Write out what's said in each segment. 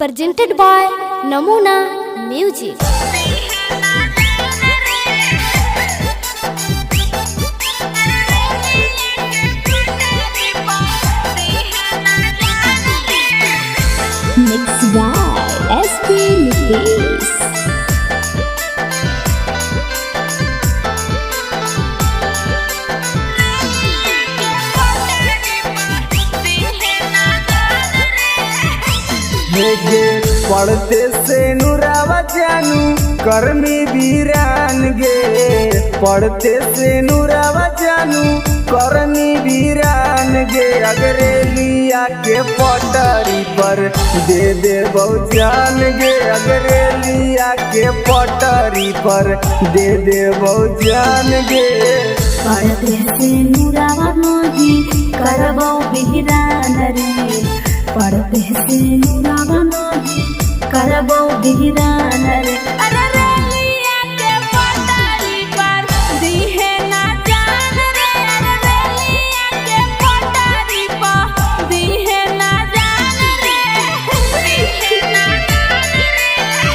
Presented by Namuna Music. Mixed by SP Nitesh. हे पढ़ते से नुरावा जानू कर्मी वीरान गे, पढ़ते से नुरावा जानू कर्मी वीरान गे। अगरेलिया के पटरी पर दे दे बहुजान गे, अगरेलिया के पटरी पर दे दे बहुजान गे। पढ़ते से नुरावा नहीं करबो बिहरान रे, पढ़ते से नुरावा नहीं करबो बिहरान रे। अरे रेलिया के पटरी पर दिहे ना जान रे, अरे रेलिया के पटरी पर दिहे ना जान रे, दिहे ना जान रे।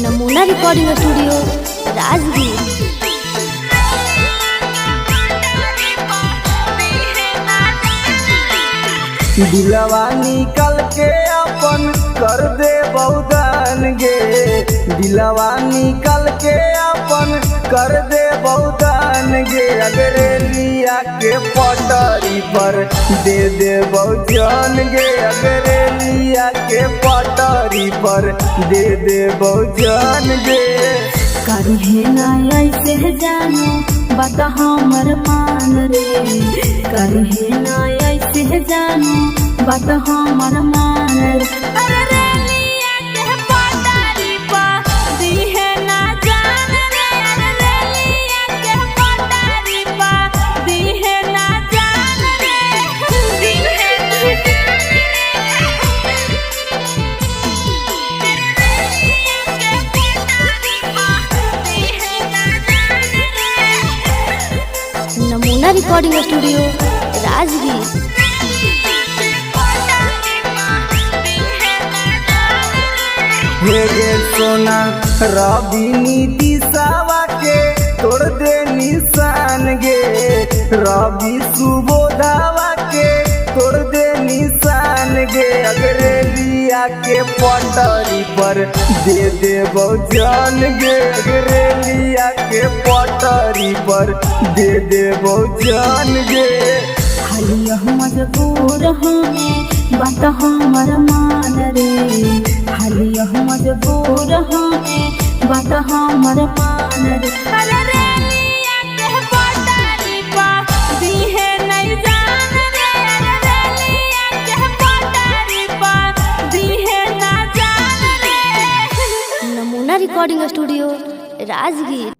नमूना रिकॉर्डिंग स्टूडियो राजगीर। दिलवा निकल के अपन कर दे बहुदान गे, दिलवा निकल के अपन कर दे बहुदान गे। अगरेलिया के पटरी पर दे दे बहुजान गे, अगरेलिया के पटरी पर दे दे बहुजान गे। करिहे ना ऐसे जानो बात हमर मान रे, करिहे ना ऐसे जानो बात हमर मान रे। अरे रेलिया के पटरी पर दिहे ना जान रे, अरे रेलिया के पटरी पर दिहे ना जान रे, दिहे ना जान रे। नमूना रिकॉर्डिंग स्टूडियो राजगीर। हे गे सोना रवि नीति सावा के तोड़ दे निशान गे, रवि सुबोधावा के तोड़ दे निशान गे। अगरेलिया के पटरी पर दे दे बहुजान गे, अगरेलिया के पटरी पर दे दे बहुजान गे। हलिया मजबूर हमें बात हमर मान रे, हलिया मजबूर हमें बात हमर मान रे। अरे रेलिया के पटरी पर दिहे नहीं जान रे, अरे रेलिया के पटरी पर दिहे ना जान रे। नमूना रिकॉर्डिंग स्टूडियो राजगीर।